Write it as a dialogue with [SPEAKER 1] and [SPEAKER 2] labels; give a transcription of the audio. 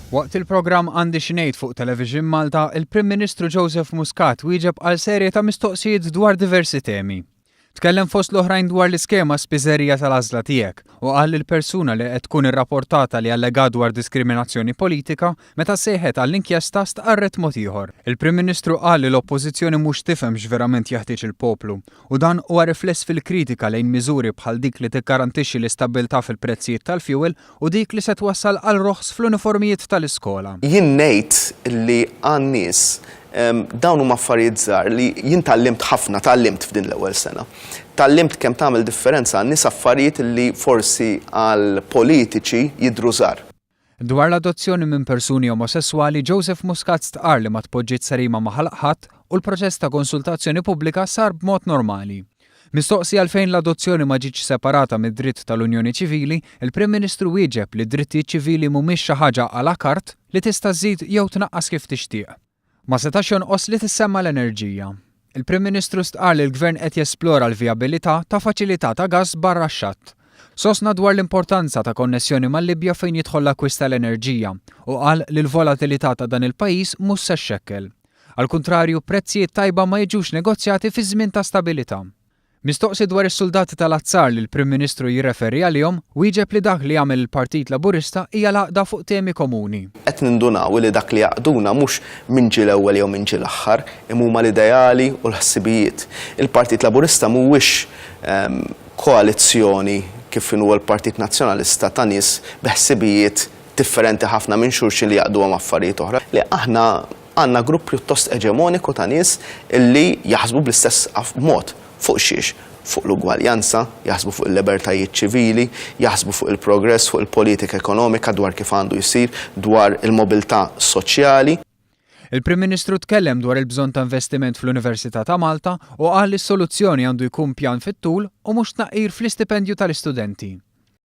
[SPEAKER 1] Waqt il-programm Għandi Xi Ngħid fuq Television Malta, il-Prim Ministru Joseph Muscat wieġeb għal serje ta' mistoqsijiet dwar diversi temi. Tkellem fost l-oħrajn dwar l-iskema Spiżerija tal-Għażla Tiegħek u qal li l-persuna li qed tkun irrapportata li allegat dwar diskriminazzjoni politika meta sejħet għall-inkjesta stqarret mod ieħor. Il-Prim Ministru qal li l-Oppożizzjoni mhux tifhem x'verament jeħtieġ il-poplu u dan huwa rifless fil-kritika lejn miżuri bħal dik li tiggarantixxi l-istabbiltà fil-prezzijiet tal-fjuwil u dik li se twassal għal roħs fl-uniformijiet tal-iskola.
[SPEAKER 2] Jien ngħid li għan-nies dawn huma affarijiet żgħar li jien tgħallimt ħafna, tgħallimt f'din l-ewwel sena. Tgħallimt kemm tagħmel differenza għan-nies affarijiet li forsi għall-politiċi jidhru żgħar.
[SPEAKER 1] Dwar l-adozzjoni minn persuni omosesswali, Joseph Muscat stqarr li ma tpoġġiet sarima ma' ħalq ħadd u l-proċess ta' konsultazzjoni pubblika sar b'mod normali. Mistoqsi għalfejn l-adozzjoni ma ġietx separata mid-dritt tal-unjoni ċivili, il-Prim Ministru wieġeb li d-drittijiet ċivili mhumiex xi ħaġa à la carte li tista' żżid jew tnaqqas kif tixtieq. Ma setax jonqos li tissemma l-enerġija. Il-Prim Ministru stqarr li l-Gvern qed jesplora l-vijabilità ta' faċilità ta' gass barra x-xatt. Sostna dwar l-importanza ta' konnessjoni mal-Libja fejn jidħol l-akkwist tal-enerġija u qal li l-volatilità ta' dan il-pajjiż mhux se xxekkel. Għall-kuntrarju, prezzijiet tajba ma jiġux negozjati fi żmien ta' stabilità. Mistoqsi dwar is-suldati tal-azzar li l-Prim Ministru jirreferi għalihom, wieġeb li dak li jagħmel il-Partit Laburista hija l-għaqda fuq temi komuni.
[SPEAKER 2] Qed nindunaw li dak li jgħaqqduna mhux min ġie l-ewwel jew min ġie l-aħħar, imma huma l-ideali u l-ħsibijiet. Il-Partit Laburista mhuwiex koalizzjoni kif inhu l-Partit Nazzjonalista ta' nies bi ħsibijiet differenti ħafna minn xulxin li jgħaqqduhom affarijiet oħra. Le, aħna għandna grupp pjuttost eġemoniku ta' nies li jaħsbu bl-istess mod. Fuq xiex? Fuq l-ugwaljanza, jaħsbu fuq il-libertajiet ċivili, jaħsbu fuq il-progress, fuq il-politika ekonomika dwar kif għandu jsir, dwar il-mobilità soċjali.
[SPEAKER 1] Il-Prim Ministru tkellem dwar il-bżonn ta' investiment fl-Università ta' Malta u qal li s-soluzzjoni għandu jkun pjan fit-tul u mhux tnaqqir fl-istipendju tal-istudenti.